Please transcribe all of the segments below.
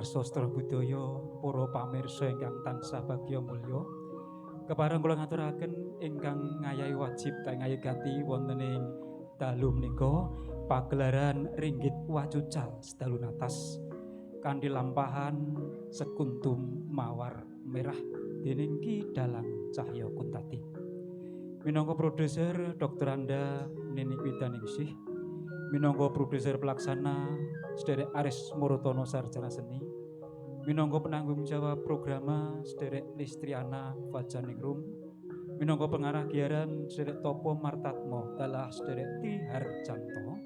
miyarsa sedaya budaya, para pamirsa ingkang tansah bagya mulya. Kepareng kula ngaturaken ingkang ngayahi wajib ta ngayahi gati wonten ing dalu menika pagelaran Ringgit Wacucal sedalu natas kanthi lampahan sekuntum mawar merah dening Ki Dalang Cahya Kuntadi. Minangka produser Dr. Anda Ninik Widaningsih, minangka produser pelaksana Sederek Aris Murotono Sarjana Seni, minangka penanggung jawab programa Sederek Listriana Fajaningrum, minangka pengarah giaran Sederek Topo Martatmo dalah Sederek Triharjanto,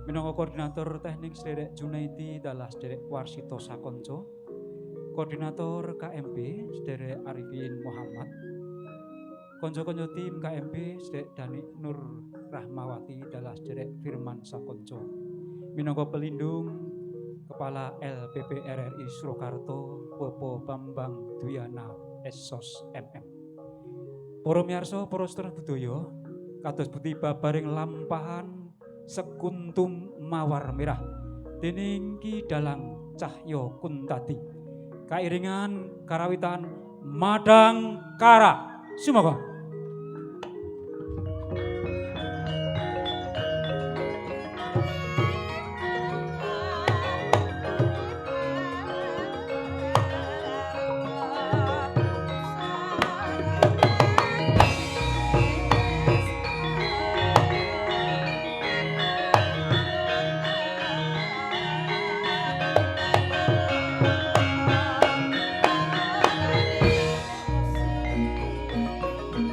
minangka koordinator teknik Sederek Junaidi dalah Sederek Warsito Sakonco, koordinator KMP Sederek Arifin Muhammad, konco-konco tim KMP Sederek Dani Nur Rahmawati dalah Sederek Firman Sakonco, minangka pelindung Kepala LPP RRI Surakarta Bapak Bambang Dwiana Esos MM. Para miyarsa, para sedherek budaya, kados pundi babaring lampahan sekuntum mawar merah dening Ki Dalang Cahya Kuntadi. Kairingan karawitan Madangkara. Sumangga. Thank you.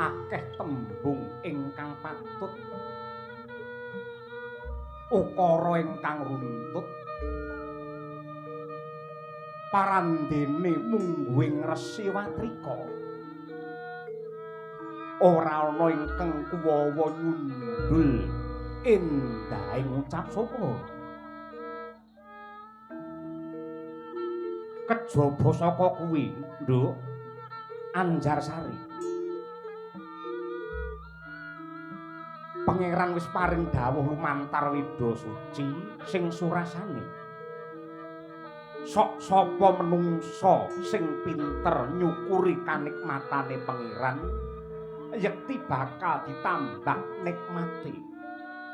Akeh tembung ingkang patut ukara ingkang runtut parandene mungguing Resi Watrika ora ana ingkang kuwawa nyundul endahing ucap syukur. Kejaba saka kuwi, Nduk Anjarsari, Pangeran wis paring dawuh lumantar Wida Suci sing surasane sok sapa menungsa sing pinter nyukuri kanikmatane Pangeran yekti bakal ditambah nikmate.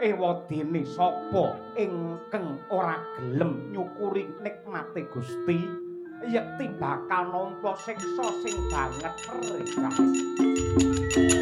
Ewadene sapa ingkang ora gelem nyukuri nikmate Gusti yekti bakal nampa siksa sing banget perih. Thank you.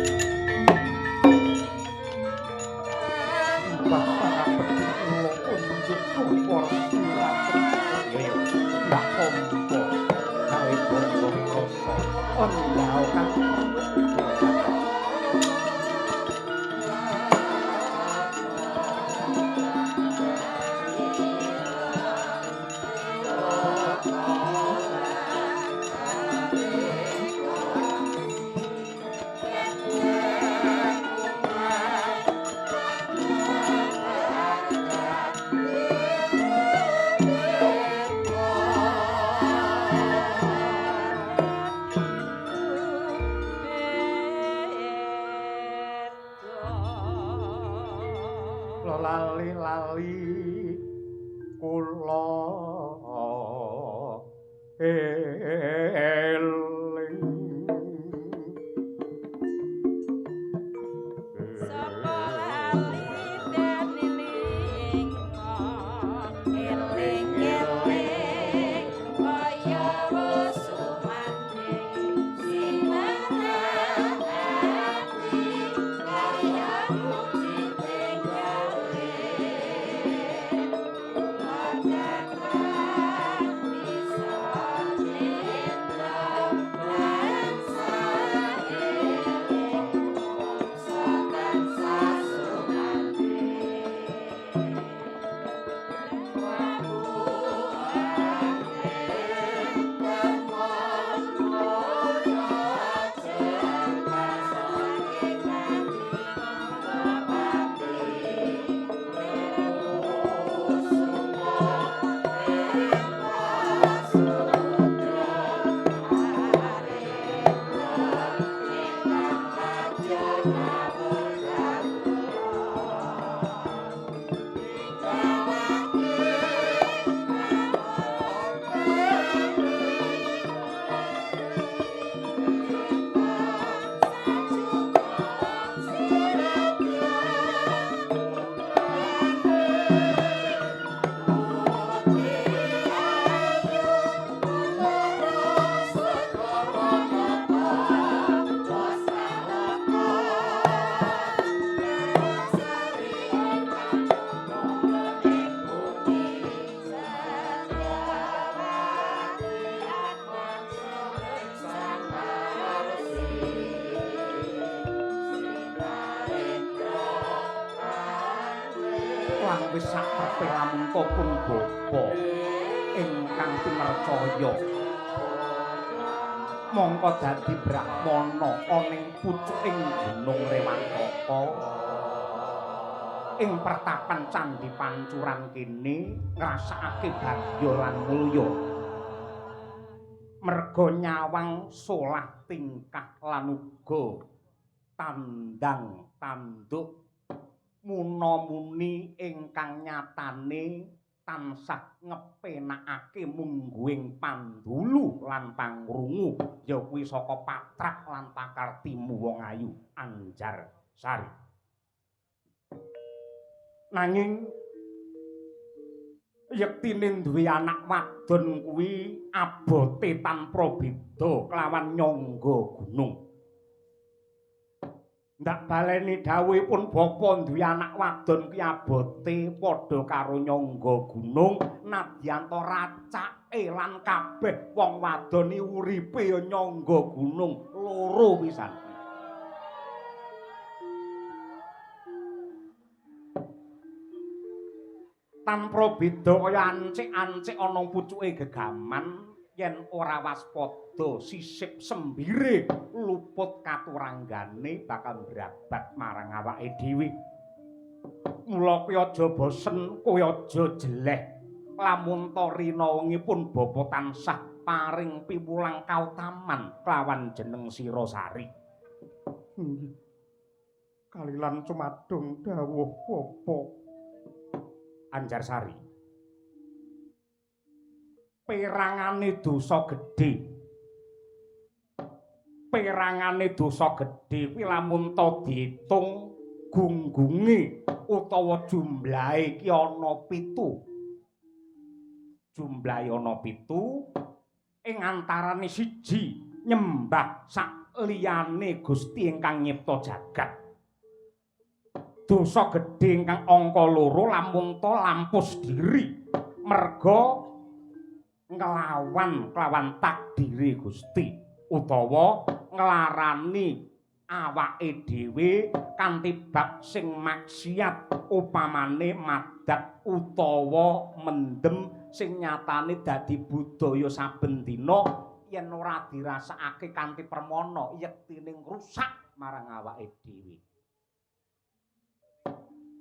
pun bapa ingkang pinercaya mongko dadi brahmana ana ing pucuking Gunung Rewantaka ing pertapan Candhi Pancuran kene ngrasakake bagya lan mulya merga nyawang solah tingkah lan uga tandang tanduk muna-muni ingkang nyatane tansah ngepenakake mungguing pandulu lan pangrungu ya kuwi saka patrak lan pakartimu wong ayu Anjarsari. Nanging yektine duwe anak wadon kuwi abote tanpa beda kelawan nyangga gunung. Ndak baleni dawuhipun bapa duwe anak wadon kuwi abote padha karo nyangga gunung nadyan ta racake lan kabeh wong wadon uripe ya nyangga gunung loro pisan. Tanpa beda kaya ancik-ancik ana pucuke gegaman yen ora waspada sisip sembire luput katuranggane bakal mbrabat marang awake dhewe. Mula kowe aja bosen, kowe aja jeleh. Lamun ta rina wengi pun bapa tansah paring piwulang kautaman kelawan jeneng sira Sari. Inggih. Kalilan cumadung dawuh bapa Anjarsari. Perangane dosa gedhe. Perangane dosa gedhe kuwi lamun ta diitung gunggunge utawa jumlahe ki ana 7. Jumlahe ana 7 ing antarane 1 nyembah sak liyane Gusti ingkang nyipta jagat. Dosa gedhe ingkang angka 2 lamun ta lampus diri merga nglawan kelawan takdire Gusti utawa nglarani awake dhewe kanthi bab sing maksiat upamane madat utawa mendem sing nyatane dadi budaya saben dina yen ora dirasakake kanthi permana yektine ngrusak marang awake dhewe.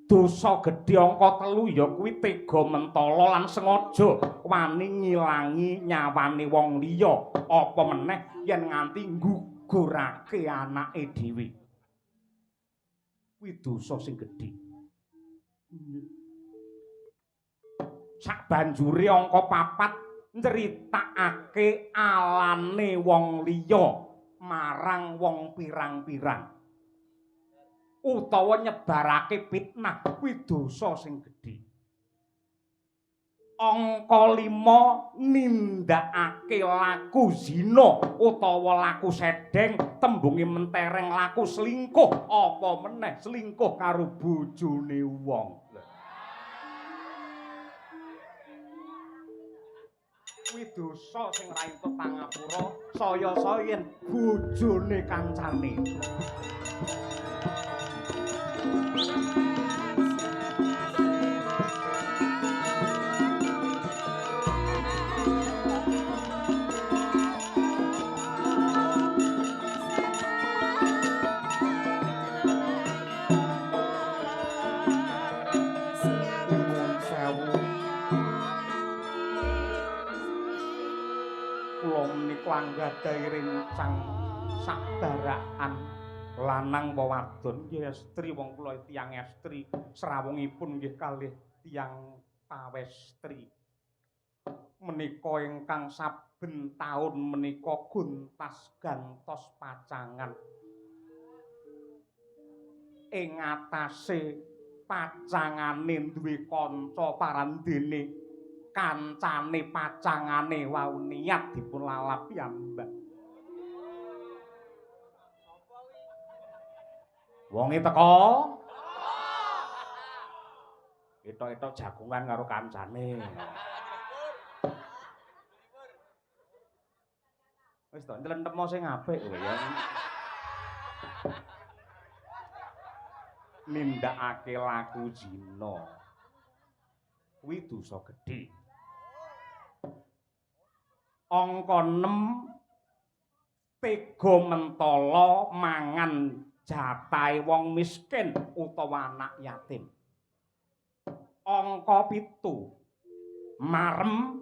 Dosa gedhe angka 3 ya kuwi tega mentala lan sengaja wani ngilangi nyawane wong liya apa meneh yen nganti nggugurake anake dhewe. Kuwi dosa sing gedhe. Sabanjure angka 4 nyritakake alane wong liya marang wong pirang-pirang utawa nyebarake fitnah kuwi dosa sing gedhe. Angka 5 nindakake laku zina utawa laku sedeng tembunge mentereng laku selingkuh apa meneh selingkuh karo bojone wong. Kuwi dosa sing ra entuk pangapura saya-saya yen bojone kancane. Anggadhahi rencang sabarakan lanang apa wadon nggih estri wong kula tiyang estri srawungipun nggih kalih tiyang pawestri menika ingkang saben taun menika gontas gantos pacangan ing atase pacangane duwe kanca parandene kancane pacangane wau niat dipun lalap piyambak. Wonge teko. Etok-etok jagongan karo kancane. Wis to, ntlentemo sing apik kowe ya. Nindakake laku zina. Kuwi dosa gedhe. Angka 6 tega mentala mangan jatahe wong miskin utawa anak yatim. Angka 7 marem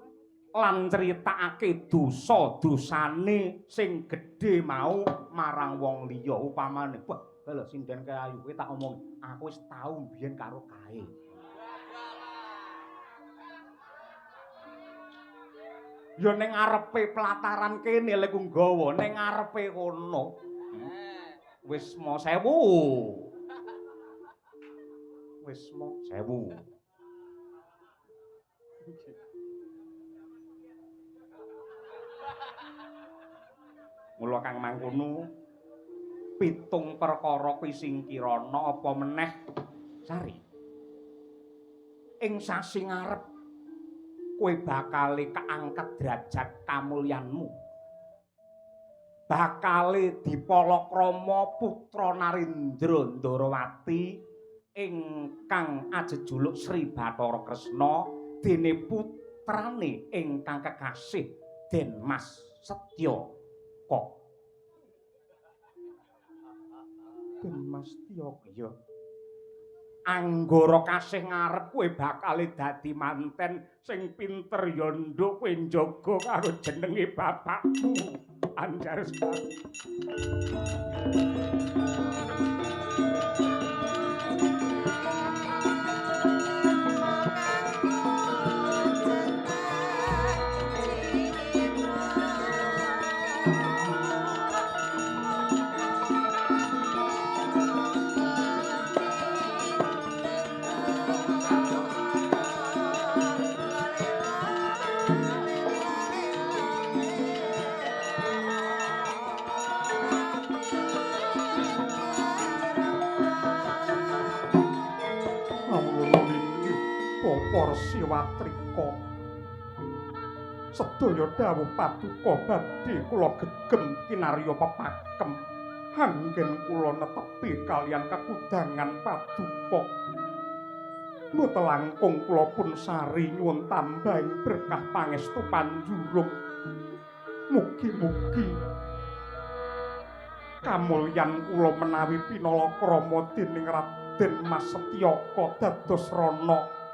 lan critakake dosa-dosane sing gedhe mau marang wong liya. Upamane, wah, lho sinden kae ayu kowe tak omong, aku wis tau mbiyen karo kae. Ya ning ngarepe pelataran kene lek nggawa, ning ngarepe kono. Wisma sewu. Wisma sewu. Mula kang mangkono pitung perkara kuwi singkirana apa meneh Sari. Ing sasi ngarep kowe bakale kaangkat derajat kamulyanmu. Bakale dipalakrama putra Narendra Ndarawati ingkang ajejuluk Sri Bathara Kresna dene putrane ingkang kekasih Den Mas Setyaka. Den Mas Setyaka ya. Anggara kasih ngarep kowe bakale dadi manten sing pinter ya nduk, kowe njaga karo jenenge bapakmu Anjar Sekar. Siwatrika sedaya dawuh paduka badhe kula gegem kinarya pepakem anggen kula netepi kaliyan kekudangan paduka. Mboten langkung kula pun sari nyuwun tambahing berkah pangestu panjurung. Mugi-mugi kamulyan kula menawi pinalakrama dening Raden Mas Setyaka dados rana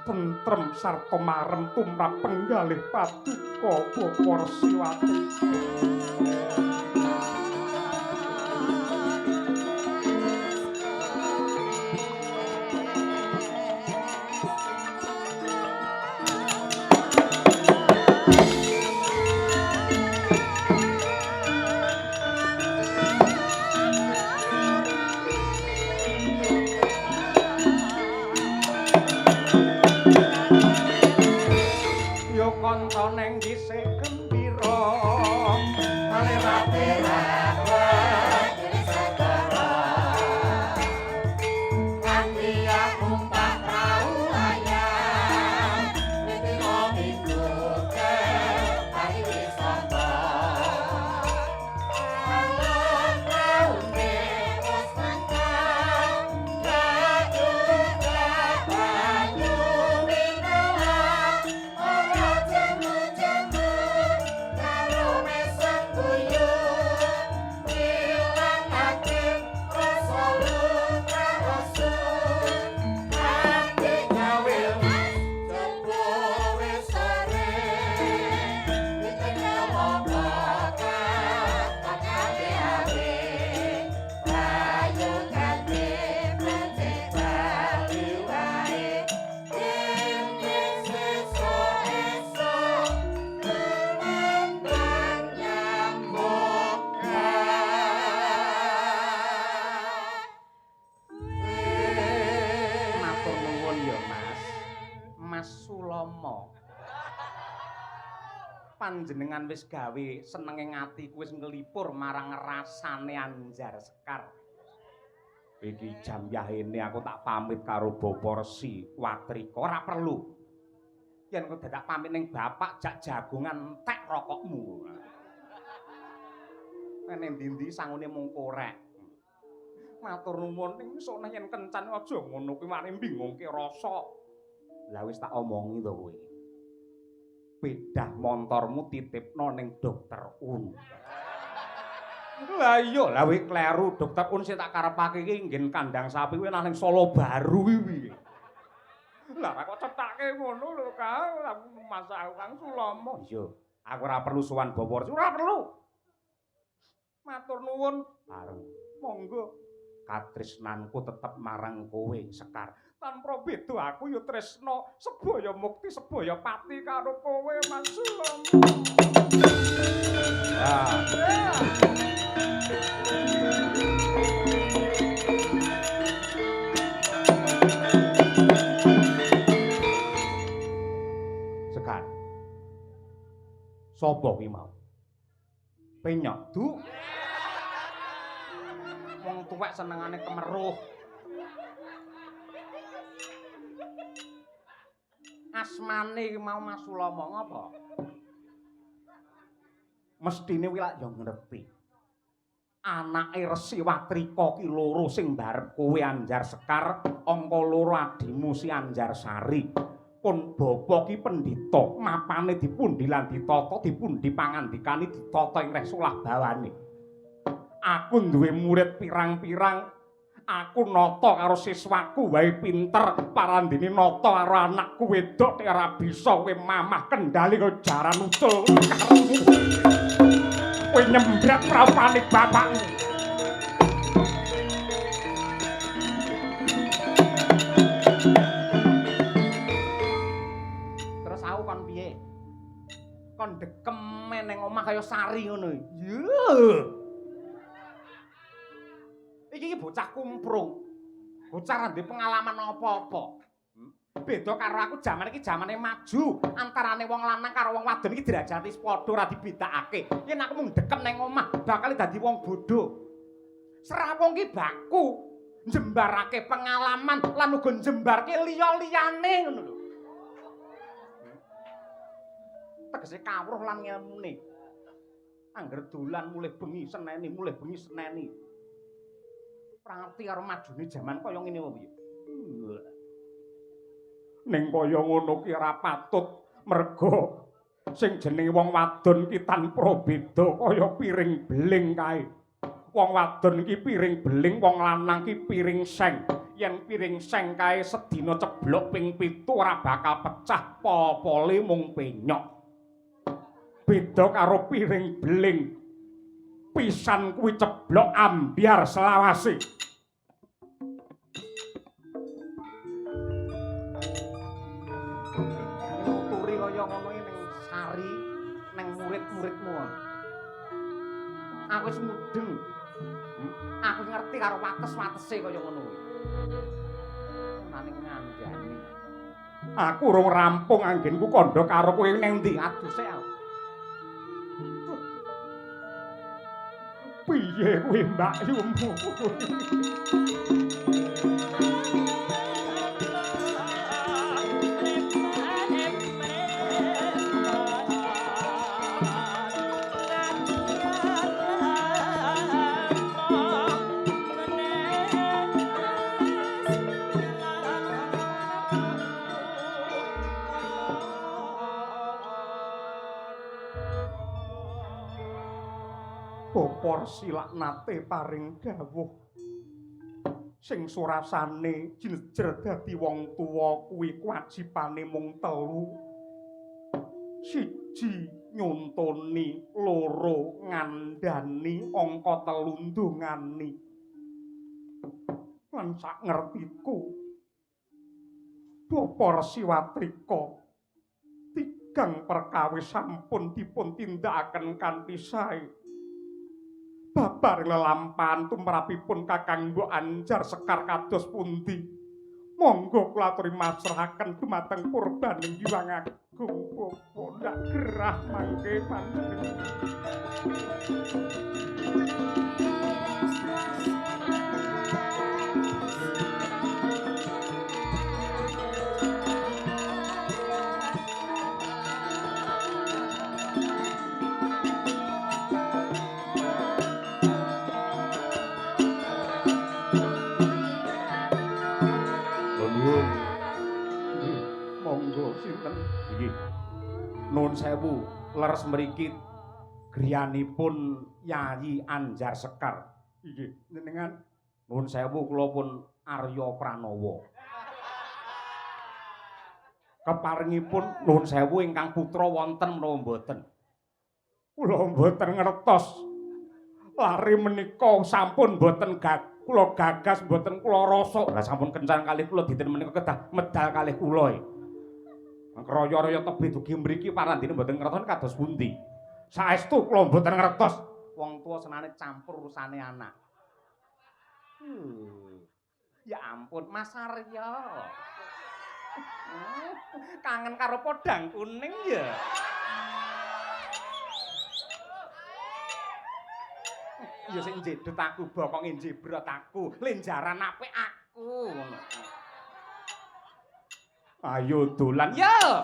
tentrem sarta marem tumrap penggalih paduka Bapa Resi Watrika. Panjenengan wis gawe senenge atiku wis nglipur marang rasane Anjar Sekar. Iki jam yahene aku tak pamit karo Bapa Resi Watrika. Ora perlu. Yen kowe dadak pamit ning bapak jak jagongan entek rokokmu. Nek ndi-ndi sangune mung korek. Matur nuwun ning sone yen kencan aja ngono kuwi mari bingungke rasa. Lah wis tak omongi to kowe. Bedah montormu titipno ning Dokter Un. Lah iya, lah kowe kleru Dokter Un sing tak karepake iki nggen kandang sapi kuwi nang Solo Baru kuwi. Lah kok cethake ngono lho, Kang. Masa aku Kang Sulomo. Iya, aku ora perlu sowan Bapak. Ora perlu. Matur nuwun. Bareng. Monggo. Katresnanku tetep marang kowe, Sekar. Tanpa beda aku ya tresna sebaya mukti sebaya pati karo kowe, Mas Sulomo. Ya. Sekar. Sopo kuwi mau? Penyok du. Wong tuwek senengane kemeruh. Asmane iki mau Mas Sulomo ngapa? Mestine kuwi lak ya ngerti. Anake Resi Watrika ki loro sing mbarep kowe Anjar Sekar, angka loro adimu si Anjar Sari. Pun bapa ki pendhita, mapane dipundi lan ditata, dipundi pangandikane ditata ing reh solah bawane. Aku duwe murid pirang-pirang, aku nata karo siswaku wae pinter, parandene nata karo anakku wedok nek ora bisa kowe mamah kendali kaya jaran ucul karepmu. Kowe nyembret prapane bapakmu. Terus aku kon piye? Kon dekem ning omah kaya sari ngono. Iya. Iki bocah kumprung. Bocah ra ndek pengalaman apa-apa. Beda karo aku jaman iki jamane maju. Antarane wong lanang karo wong wadon iki derajate wis padha ora dibedakake. Yen aku mung dekem nang omah bakal dadi wong bodho. Srawung ki baku njembarake pengalaman lan uga njembarke liya-liyane ngono lho. Tegese kawruh lan ngelmune. Angger dolan mulih bengi seneni, mulih bengi seneni. Ora ngerti karo majune jaman kaya ngene apa piye. Ning kaya ngono ki ora patut merga sing jenenge wong wadon ki tanpa beda kaya piring beling kae. Wong wadon ki piring beling, wong lanang ki piring seng. Yen piring seng kae sedina ceblok ping 7 ora bakal pecah, pol-pole mung penyok. Beda karo piring beling. Pisan kuwi ceblok ambyar selawase. Nuturi kaya ngono iki ning sari, ning murid-muridmu. Aku wis mudeng. Aku ngerti karo wates-watese kaya ngono kuwi. Nane ngandani. Aku urung rampung anggenku kandha karo kowe ning ndi? Aduh sik aku. Piye kuwi Mbak Yumu? Bapa silaknate paring dawuh sing surasane jejer dadi wong tuwa kuwi kewajibane mung telu. Siji nyontoni, loro ngandani, angka telu ndongani. Lan sak ngertiku Bapa Resi Watrika tigang perkawis sampun dipun tindakaken kanthi sae. Babar lelampahan tumrapipun Kakang Mbok Anjar Sekar kados pundi? Monggo kula aturi masrahaken dumateng kurbaning Hyang Agung Bapa ndak gerah mangke panjenengan. Nuwun sewu, leres mriki griyanipun Yayi Anjar Sekar. Inggih, jenengan nuwun sewu kula pun Arya Pranawa. Keparengipun nuwun sewu ingkang putra wonten menapa mboten? Kula mboten ngertos. Lari menika sampun mboten kula gagas mboten kula rasa. Lah sampun kencan kalih kula dinten menika kedah medal kalih kula. Kraya-raya tebih dugi mriki parandene mboten ngertos kados pundi. Saestu kula mboten ngertos. Wong tuwa senane campur urusane anak. Ya ampun Mas Arya. Kangen karo podang kuning ya. Ya sing njedhet aku bokonge njebrot aku, lenjaran apik aku ngono. Ayo dolan ya.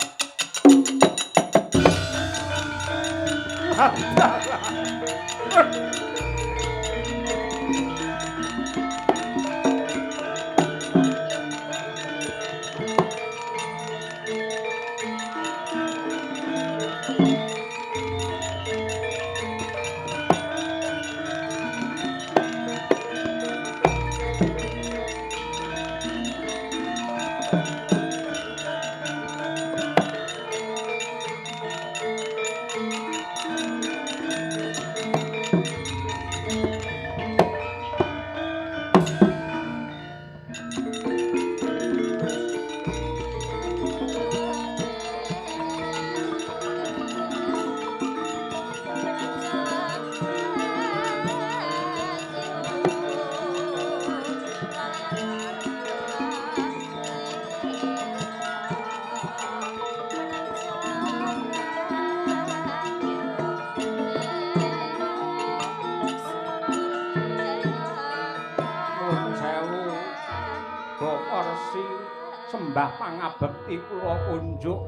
Sembah pangabekti kula kunjuk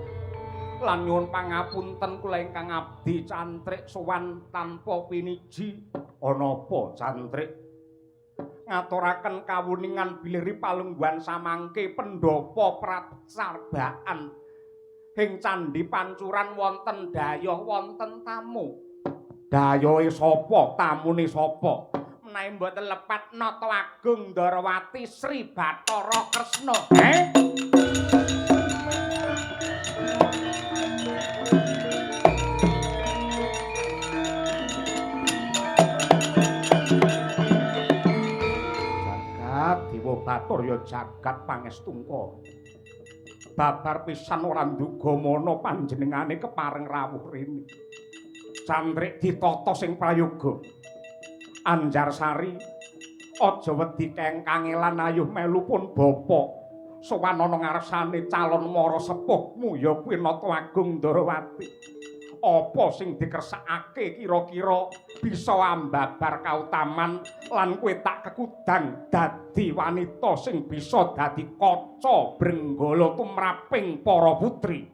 lan nyuwun pangapunten kula ingkang abdi cantrik sowan tanpa piniji. Ana apa cantrik? Ngaturaken kawuningan bilih palungguhan samangke pendhapa prasarbaan ing candhi pancuran wonten dayoh wonten tamu. Dayohe sapa? Tamune sapa? Menawi mboten lepat Nata Agung Ndarawati Sri Bathara Kresna. Jagat Dewa Bathara jagat pangestungka. Babar pisan ora nduga mana panjenengane kepareng rawuh rene. Cantrik ditata sing prayoga. Anjarsari aja wedi keng kangelan ayuh melu pun bapa. Sowan ana ngarsane calon mara sepuhmu ya kuwi Nata Agung Ndarawati. Apa sing dikersakake kira-kira bisa ambabar kautaman lan kowe tak kekudang dadi wanita sing bisa dadi kaca brenggala tumraping para putri.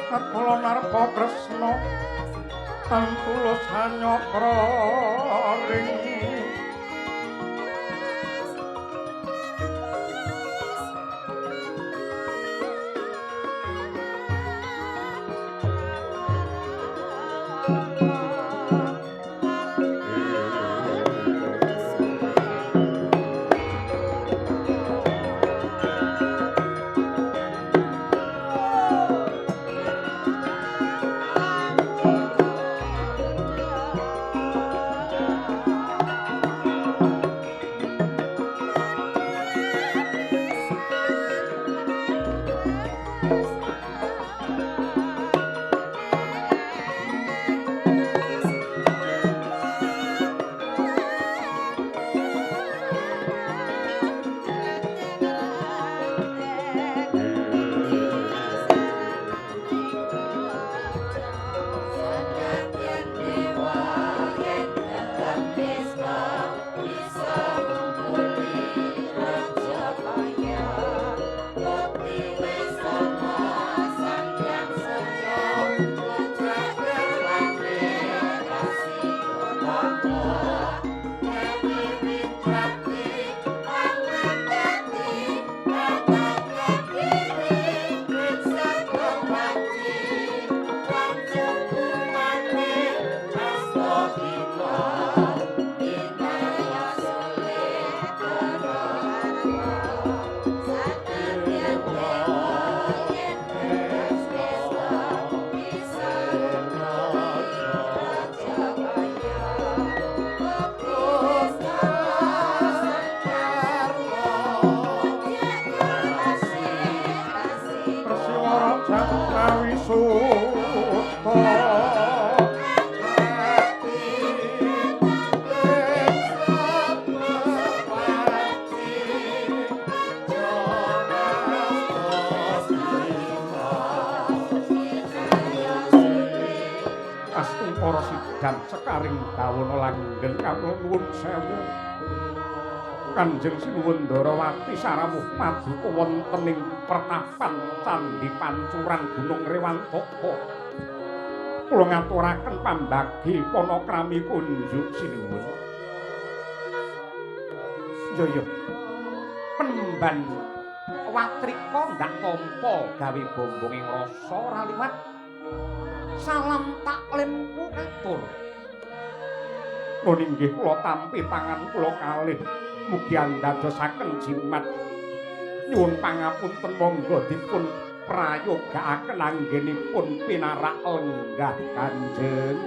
Kula narpa Kresna tan tulus hanyokra ring Astungkara sidang sekaring bawana langgeng kawula nuwun sewu. Kanjeng Sinuwun Ndarawati sarawuh paduka wonten ing pertapan Candhi Pancuran Gunung Rewantaka. Kula ngaturaken pambagi panakrami kunjuk sinuwun. Yo yo. Penemban watrika ndak tampa gawe bombong ing rasa ora liwat. Salam taklimku katur. Nun inggih kula tampi tangan kula kalih mugi andadosaken jimat. Nyuwun pangapunten monggo dipun prayogaaken anggenipun pinarak lenggah Kanjeng.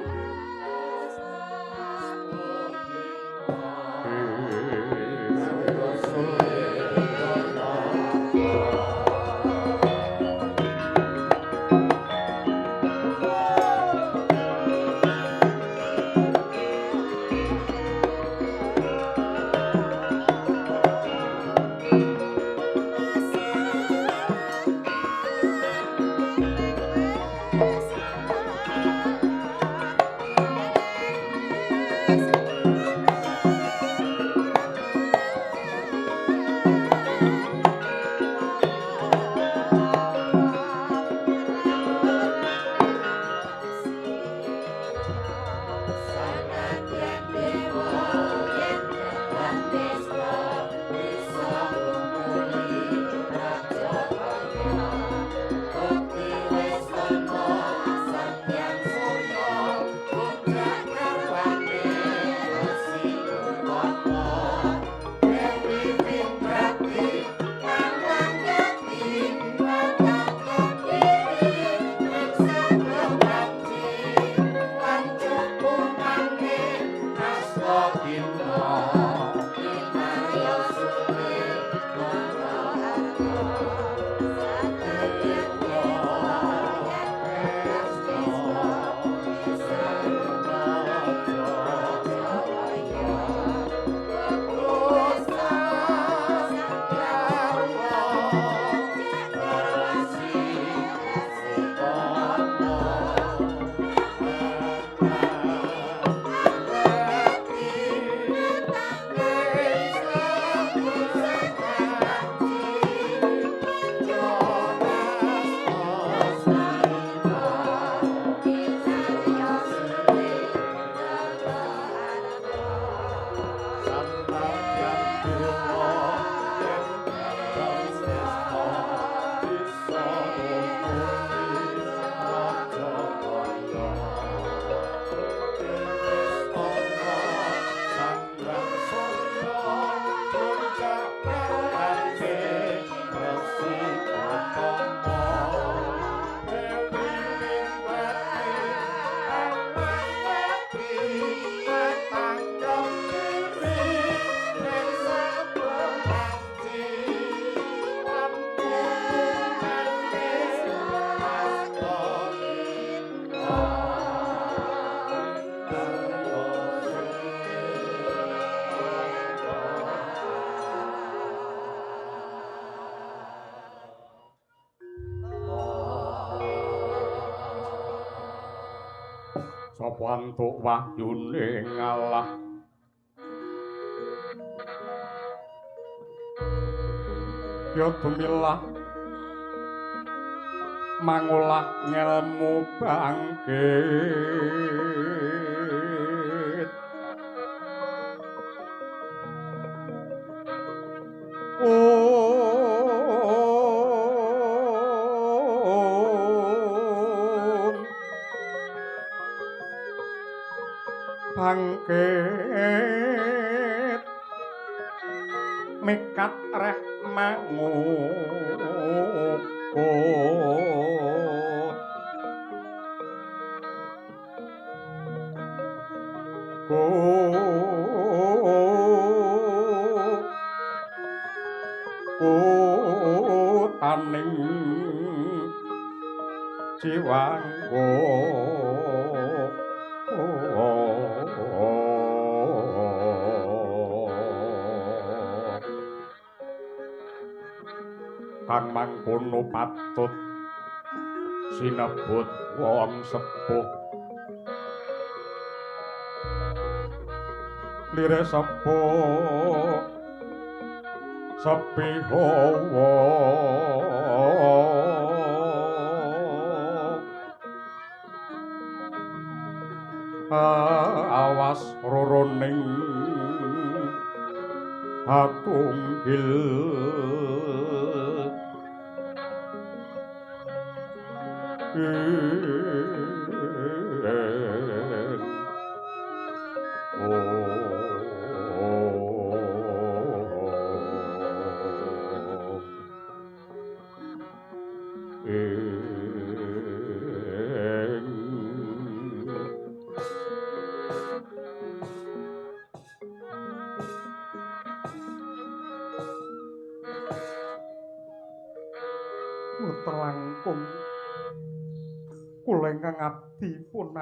Sapa antuk wahyune ngalah ya dumilah mangolah ngelmu bangkit. Bangkit mikat reh mangukut kutaning jiwanggo kang mangkono patut sinebut wong sepuh lire sepuh sepi hawa awas roroning hatunggil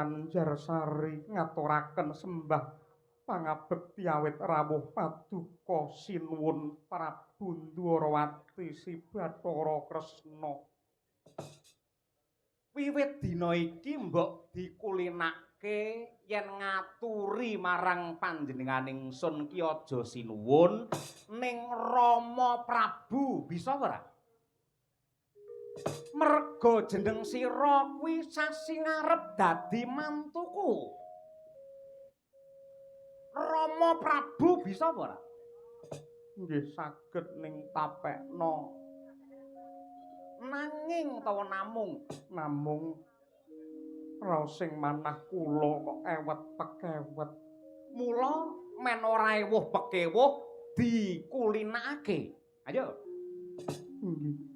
Anjarsari ngaturaken sembah pangabekti awit rawuh paduka sinuwun Prabu Ndwarawati Si Bathara Kresna. Wiwit dina iki mbok dikulinake yen ngaturi marang panjenengan ingsun ki aja sinuwun ning Rama Prabu, bisa ora? Merga jeneng sira kuwi sasi ngarep dadi mantuku. Rama Prabu bisa apa ora? Nggih saged ning tapekna. Nanging utawa namung? Namung raos sing manah kula kok ewet pekewet. Mula men ora ewuh pekewuh dikulinakake. Ayo. Nggih.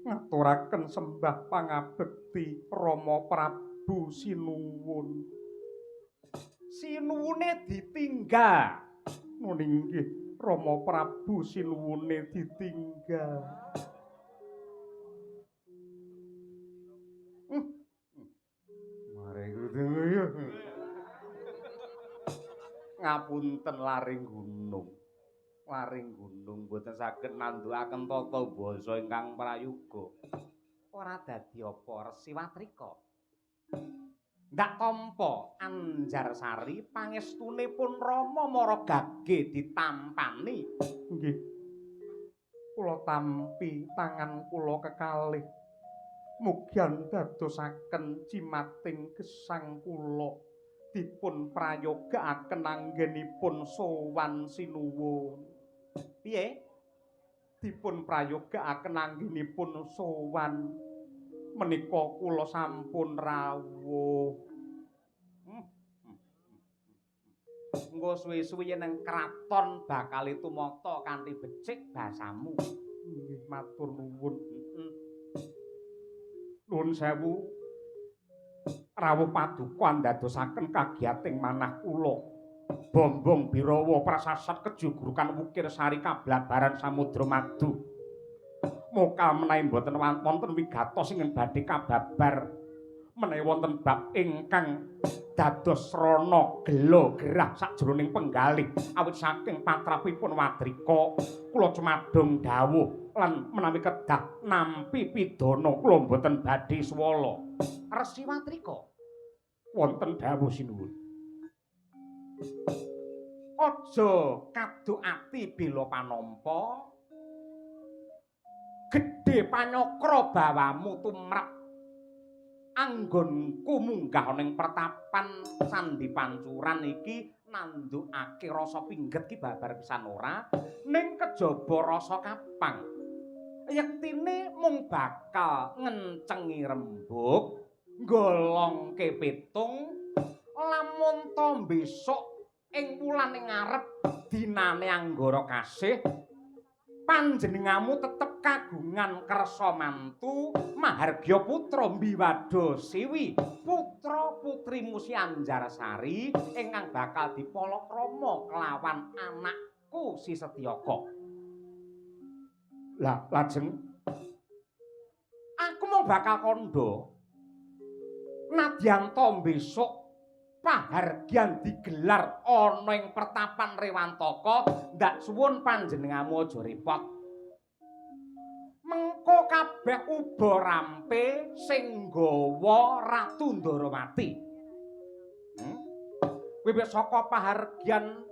Ngaturaken sembah pangabekti Rama Prabu sinuwun. Sinuwune ditinggal. Nuni nggih, Rama Prabu sinuwune ditinggal. Mare kudu. Ngapunten laring gunung. Laring gunung boten saged nandhukaken tata basa ingkang prayoga. Ora dadi apa Resi Watrika. Ndak tampa Anjarsari pangestune pun Rama mara gage ditampani. Nggih. Kula tampi tangan kula kekalih. Mugi andadosaken jimating gesang kula dipun prayogaaken anggenipun sowan sinuwun. Piye? Dipun prayogaaken anggenipun sowan menika kula sampun rawuh. Engko suwi-suwi yen nang kraton bakal tumata kanthi becik basamu. Nggih, matur nuwun. Nuwun sewu. Rawuh paduka andadosaken kagiyating manah kula. Bombong Birawa prasasat kejugurukan wukir sari kablabaran samudra madu. Mokal menawi mboten wonten wigatos ingkang badhe kababar menawi wonten bab ingkang dados srana gela gerah sakjroning penggalih awit saking patrapipun Wadrika kula cumadung dawuh lan menawi kedah nampi pidana kula mboten badhe swala. Resi Watrika, Wonten dawuh sinuwun. Aja kaduk ati bela panampa. Gedhe panyakra bawamu tumrap anggonku munggah ana ing pertapan Sandi Pancuran iki nandukake rasa pingget ki babar pisan ora ning kejaba rasa kapang. Yektine mung bakal ngencengi rembug, nggolongke pitung, lamun to besok ing wulan ing ngarep dinane Anggara Kasih panjenenganmu tetep kagungan kersa mantu mahargya putra Mbiwada Siwi putra putrimu Si Anjarsari ingkang bakal dipalakrama kelawan anakku Si Setyaka. Lah lajeng aku mung bakal kandha nadyan to besok pahargyan digelar ana ing pertapan Rewantaka, ndak suwun panjenenganmu aja repot. Mengko kabeh uba rampe sing nggawa Ratu Ndarawati. Wiwit saka pahargyan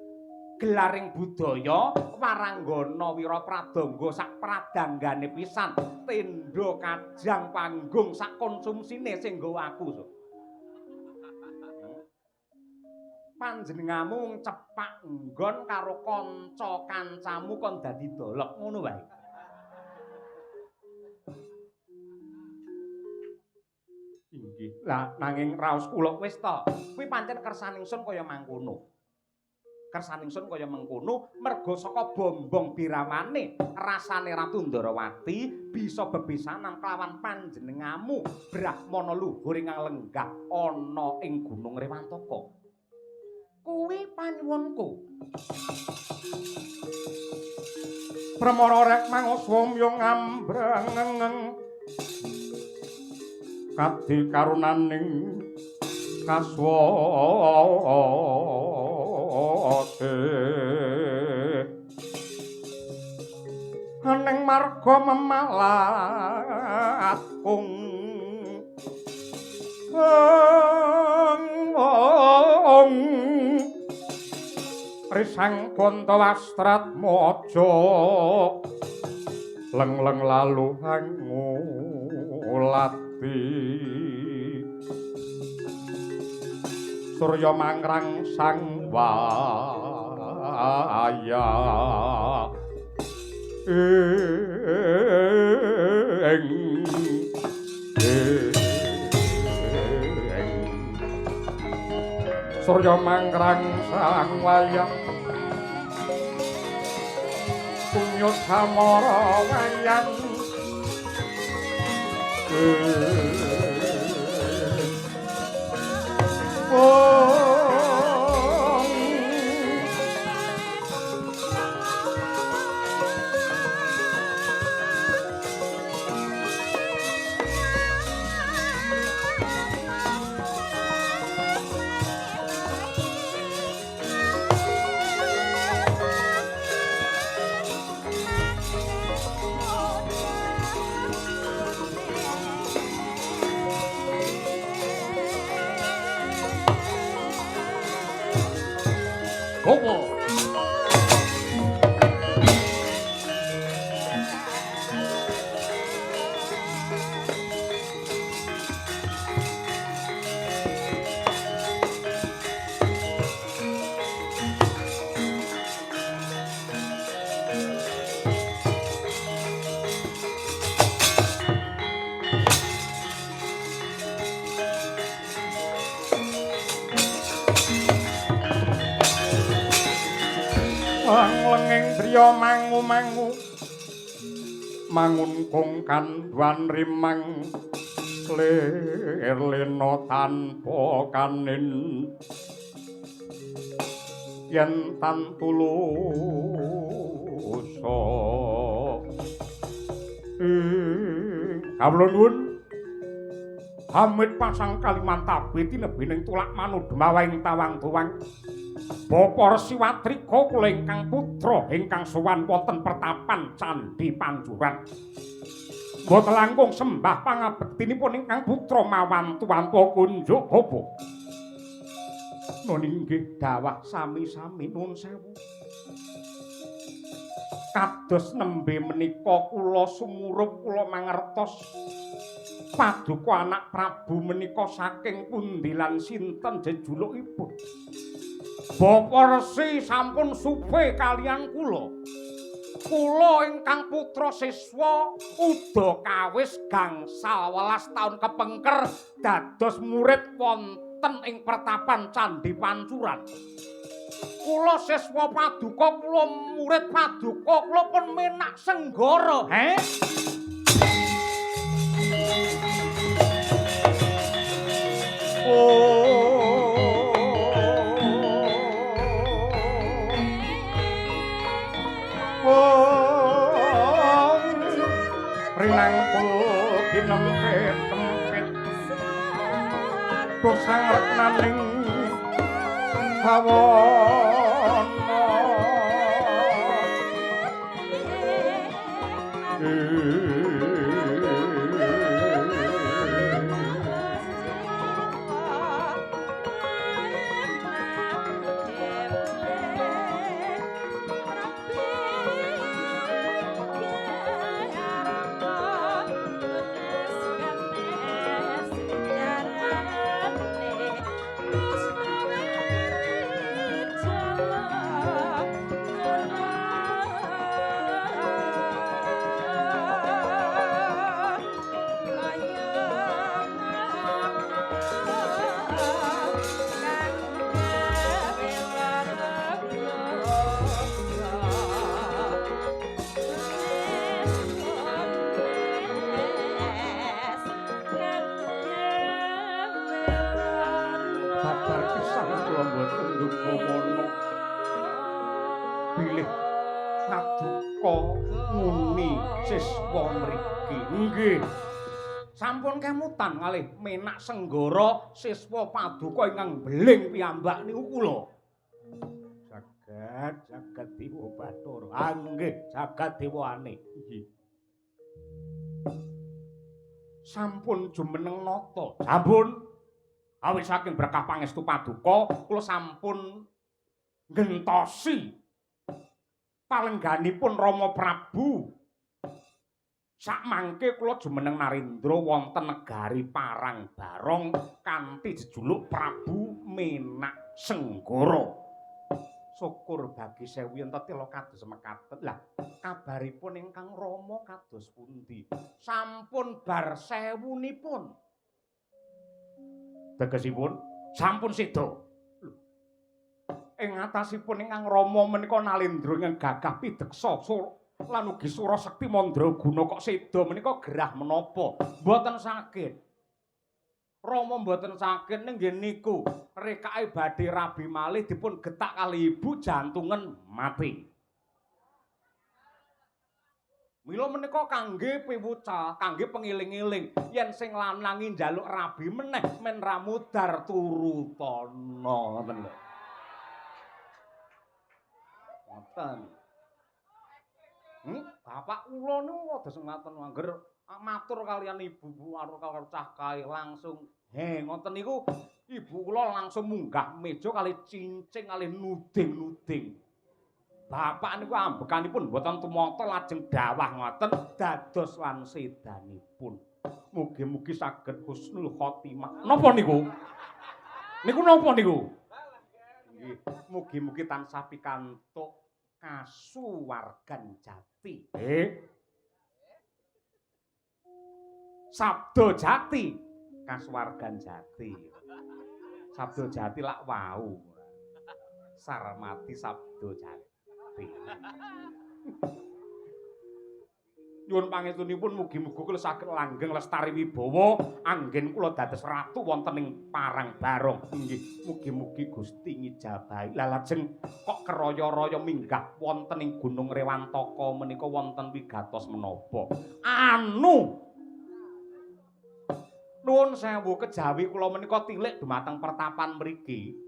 gelaring budaya waranggana wira pradangga sak pradanggane pisan, tenda kajang panggung sak konsumsine sing nggawa aku. So. Panjenenganmu cepak nggon karo kanca kancamu kon dadi dolok ngono wae. Inggih. Lah nanging raos kula wis to. Kuwi pancen kersane ingsun kaya mangkono. Kersane ingsun kaya mengkono merga saka bombong birawane rasane Ratu Ndarawati bisa bebesanan kelawan panjenenganmu brahmana luhur ingkang lenggah ana ing Gunung Rewantaka. Kuwi panyuwunku. Pramara rek mangoswam yo ngambreng kadi karunaning kaswase ning marga memalat kung risang bonto wastrat mojo leng-leng lalu angulati surya mangrang sang waya ing surya mangrang sang wayang punya samara wayang mangu-mangu mangun kung kandhuan rimang lir lena tanpa kanin yen tan tulusa kawula nuwun Hamid pasang Kalimantabe tinebining tulak manudmawaing tawang tuwang Bapak Resi Watrika kula ingkang putra ingkang sowan wonten pertapan Candhi Pancuran. Mboten langkung sembah pangabektinipun ingkang putra mawantu-wantu kunjuk bapa. Nun inggih dawah sami-sami nuwun sewu. Kados nembe menika kula sumurup kula mangertos paduka anak Prabu menika saking pundi lan sinten jejulukipun. Bapa Resi sampun supe kaliyan kula. Kula ingkang putra siswa udakawis gangsal welas taun kepengker dados murid wonten ing pertapan Candhi Pancuran. Kula siswa paduka, kula murid paduka, kula pun Menak Senggara. He? Oh. Rinangkul dinempit-empit bosang reknaning bawana. Bilih paduka nguni siswa mriki. Nggih. Sampun kemutan kalih Menak Senggara siswa paduka ingkang beling piyambak niku kula. Jagat jagat dewa Bathara. Ah nggih, jagat dewane. Nggih. Sampun jumeneng nata. Sampun. Awit saking berkah pangestu paduka kula sampun nggentosi palengganipun Rama Prabu. Sakmangke kula jumeneng narendra wonten negari Parang Barong kanthi jejuluk Prabu Menak Senggara. Syukur bagi sewu yen tetela kados mekaten. Lah, kabaripun ingkang Rama kados pundi? Sampun bar sewunipun. Tegesipun sampun seda. Ing atasipun ingkang Rama menika nalendra ingkang gagah pideksa lan ugi sura sekti mandraguna kok seda menika gerah menapa? Mboten saged. Rama mboten saged ning nggih niku rekake badhe rabi malih dipun getak kali ibu jantungen mati. Mila menika kangge piwucal, kangge pengiling-iling yen sing lanang njaluk rabi meneh men ra mudhar turutana ngoten lho. Ngoten. Bapak kula niku kados ngaten angger matur kaliyan ibu karo cah kae langsung he ngoten niku ibu kula langsung munggah meja kali cincing kali nuding-nuding. Bapak niku ambekanipun mboten tumata lajeng dawah ngoten dados lan sedanipun. Mugi-mugi saged husnul khotimah. Napa niku? Niku napa niku? Nggih, mugi-mugi tansah pikantuk kasuwargan jati. Sabda jati, kasuwargan jati. Sabda jati lak wau. Sarmati sabda jati. Nyuwun pangestunipun mugi-mugi kula saged langgeng lestari wibawa anggen kula dados ratu wonten ing Parang Barong. Nggih, mugi-mugi Gusti ngijabahi. Lah lajeng kok keraya-raya minggah wonten ing Gunung Rewantaka menika wonten wigatos menapa? Anu nuwun sewu kejawi kula menika tilik dumateng pertapan mriki.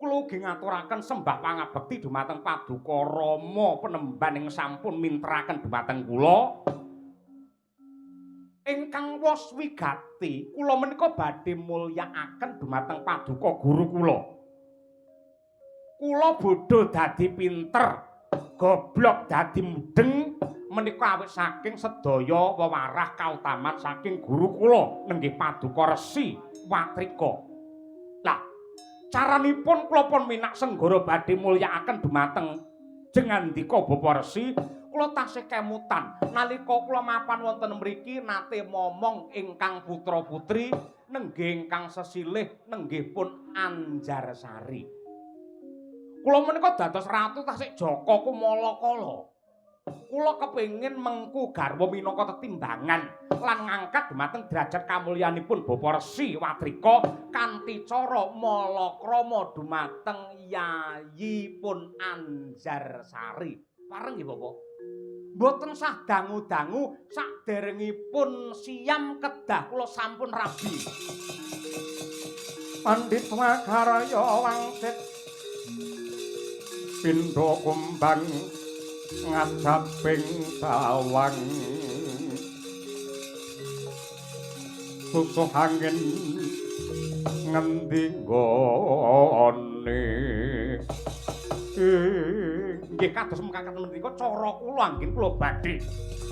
Kula ugi ngaturaken sembah pangabekti dumateng Paduka Rama penemban ing sampun mintraken dumateng kula. Ingkang wos wigati, kula menika badhe mulyakaken dumateng paduka guru kula. Kula bodho dadi pinter, goblok dadi mudeng menika awit saking sedaya wewarah kautaman saking guru kula nenggih paduka Resi Watrika. Lah, caranipun kula pun minak senggara badhe mulyakaken dumateng jengandika Bapak Resi, kula tasih kemutan nalika kula mapan wonten mriki nate momong ingkang putra-putri nenggih ingkang sesilih nenggih pun Anjarsari. Kula menika dados ratu tasih jaka kumalakala. Kula kepengin mengku garwa minangka tetimbangan lan ngangkat dumateng derajat kamulyanipun Bapak Resi Watrika kanthi cara malakrama dumateng Yayi pun Anjarsari. Pareng nggih Bapak. Mboten sah dangu-dangu saderengipun siam kedah kula sampun rabi. Pandhit Wakarya wangsit pindha kumbang ngajaping tawang susuh angin ngendi nggone. Nggih kados mekaten menika cara kula anggen kula badhe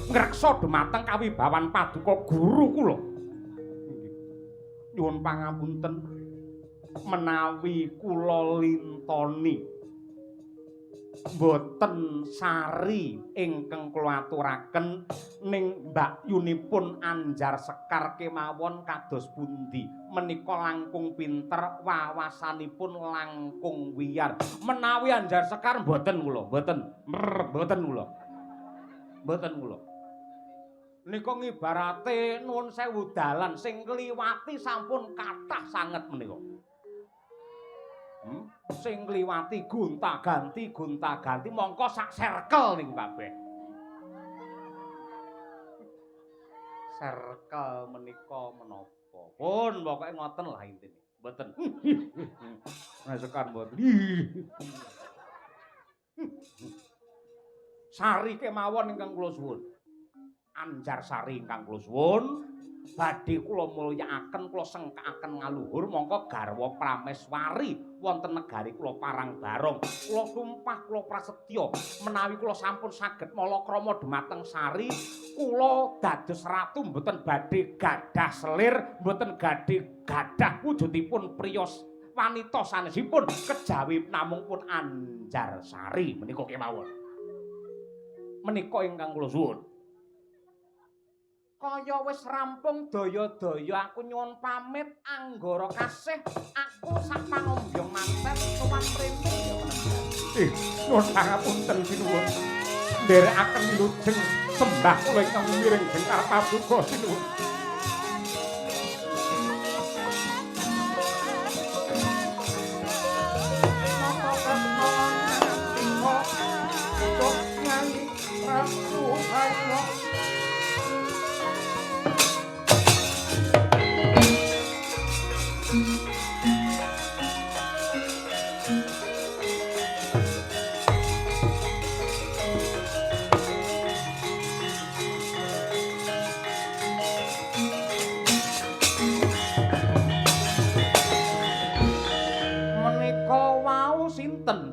ngreksa dumateng kawibawan paduka guru kula. Nggih. Nyuwun pangapunten menawi kula lintoni mboten sari ingkang kula aturaken ning mbakyunipun Anjar Sekar kemawon kados pundi menika langkung pinter wawasanipun langkung wiyar. Menawi Anjar Sekar mboten kula, mboten. Mboten kula. Mboten kula. Nika ngibarate nuwun sewu dalan sing kliwati sampun kathah sanget menika. Sing ngliwati gonta-ganti gonta-ganti mongko sak serkel niku kabeh. Serkel menika menapa? Pun pokoke ngoten lah intine. Mboten. Nah Sekar mboten. Sari kemawon ingkang kula suwun. Anjarsari ingkang kula suwun. Badhe kula mulyakaken kula sengkakaken ngaluhur mongko garwa prameswari wonten negari kula Parang Barong. Kula sumpah kula prasetya menawi kula sampun saged malakrama dumateng Sari, kula dados ratu mboten badhe gadah selir, mboten gadhe gadah wujudipun priya wanita sanesipun kejawi namung pun Anjarsari menika kemawon. Menika ingkang kula suwun. Kaya wis rampung daya-daya aku nyuwun pamit anggara kasih aku sak pangombyong manten sowan mrene ya penemban. Nyuwun pangapunten sinuwun. Nderekaken wilujeng sembah kula ingkang miring jengkar paduka sinuwun. Nata Kresna ngastika pucuk Nyai Ratu Hayu.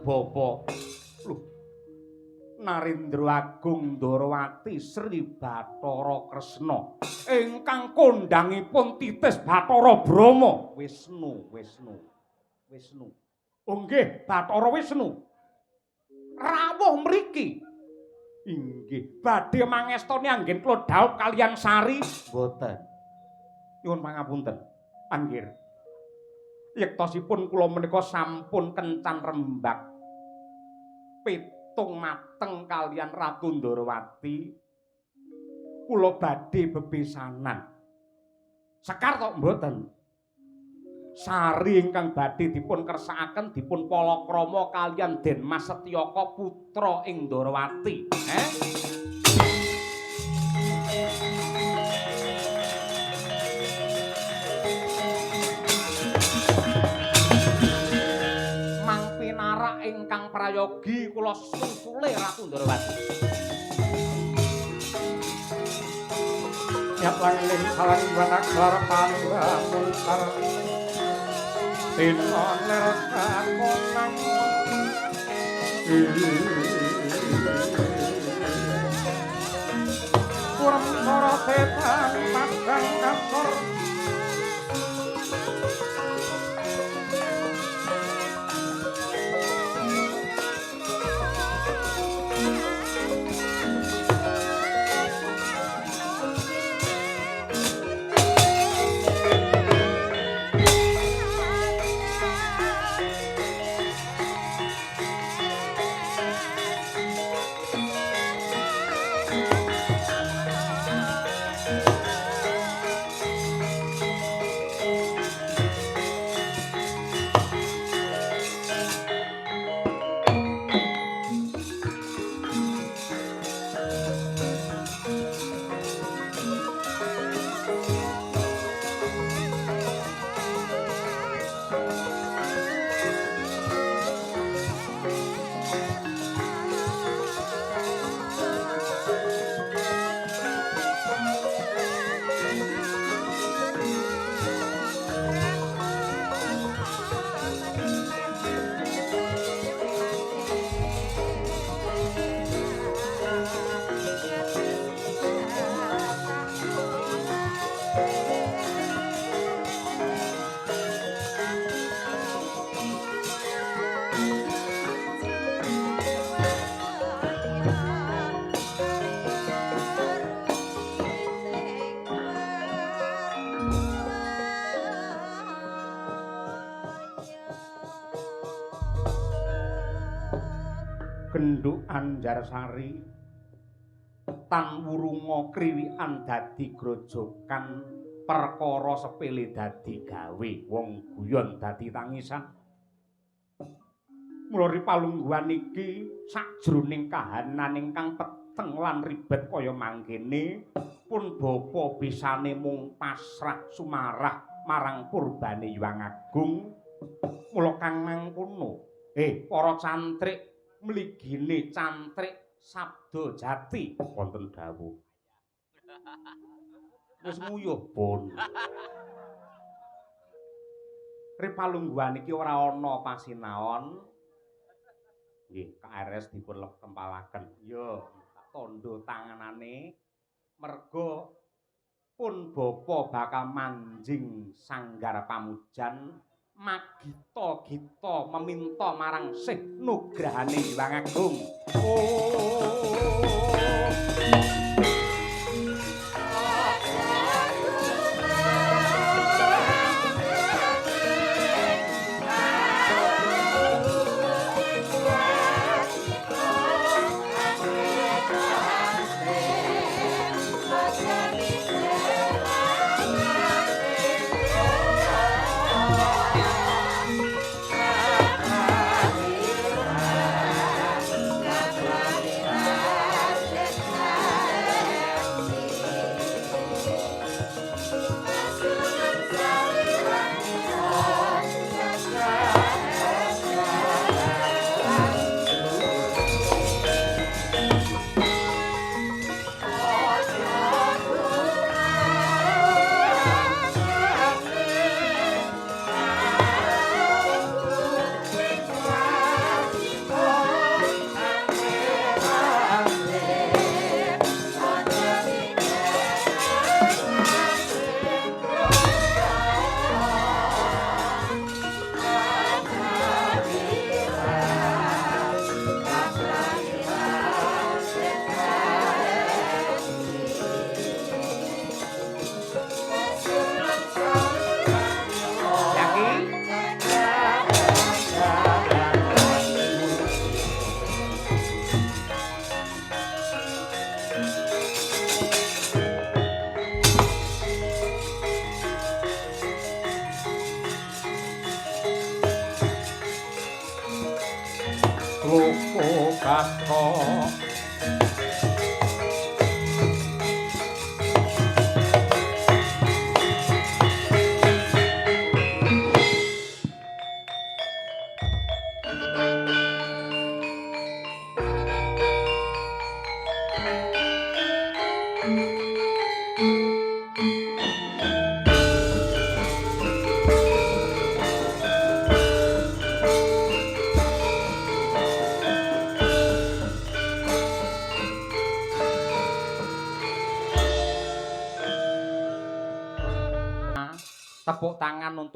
Bapak lho Narendra Agung Ndorowati Sri Bathara Kresna ingkang kondhangipun titis Bathara Brahma Wisnu Wisnu Wisnu. Oh nggih Bathara Wisnu rawuh mriki. Inggih badhe mangestoni anggen kula dhaup kaliyan Sari mboten. Nyuwun pangapunten anggir. Yektosipun kula menika sampun kencan rembak pitung mateng kaliyan Ratu Ndorowati. Kula badhe bebesanan. Sekar tok mboten. Sari ingkang badhe dipun kersakaken dipun palakrama kaliyan Den Mas Setyaka putra ing Ndorowati. Ingkang prayogi kula susule Ratu Ndorowati. Nyat langening salang iwan aklar pandamuntar Dina ler kakonang Kurem soro setan padang kasor Genduk Anjarsari tan wurunga kriwikan dadi grojokan perkara sepele dadi gawe wong guyon dadi tangisan. Mula ripalungguhan iki sajroning kahanan ingkang peteng lan ribet kaya mangkene pun bapa bisane mung pasrah sumarah marang purbane Hyang Agung. Mula kang mangkono para cantrik mligine cantrik sabda jati wonten dawuh. Wis nguyuh pun. Ripalungguhan iki ora ana pasinaon. Nggih, KRS dipun kempalaken. Yo, tak tandha tanganane merga pun bapa bakal manjing sanggar pamujan magita-gita meminta marang Sih Nugrahane Hyang Agung. Oh. Loko kato Tepuk tangan untuk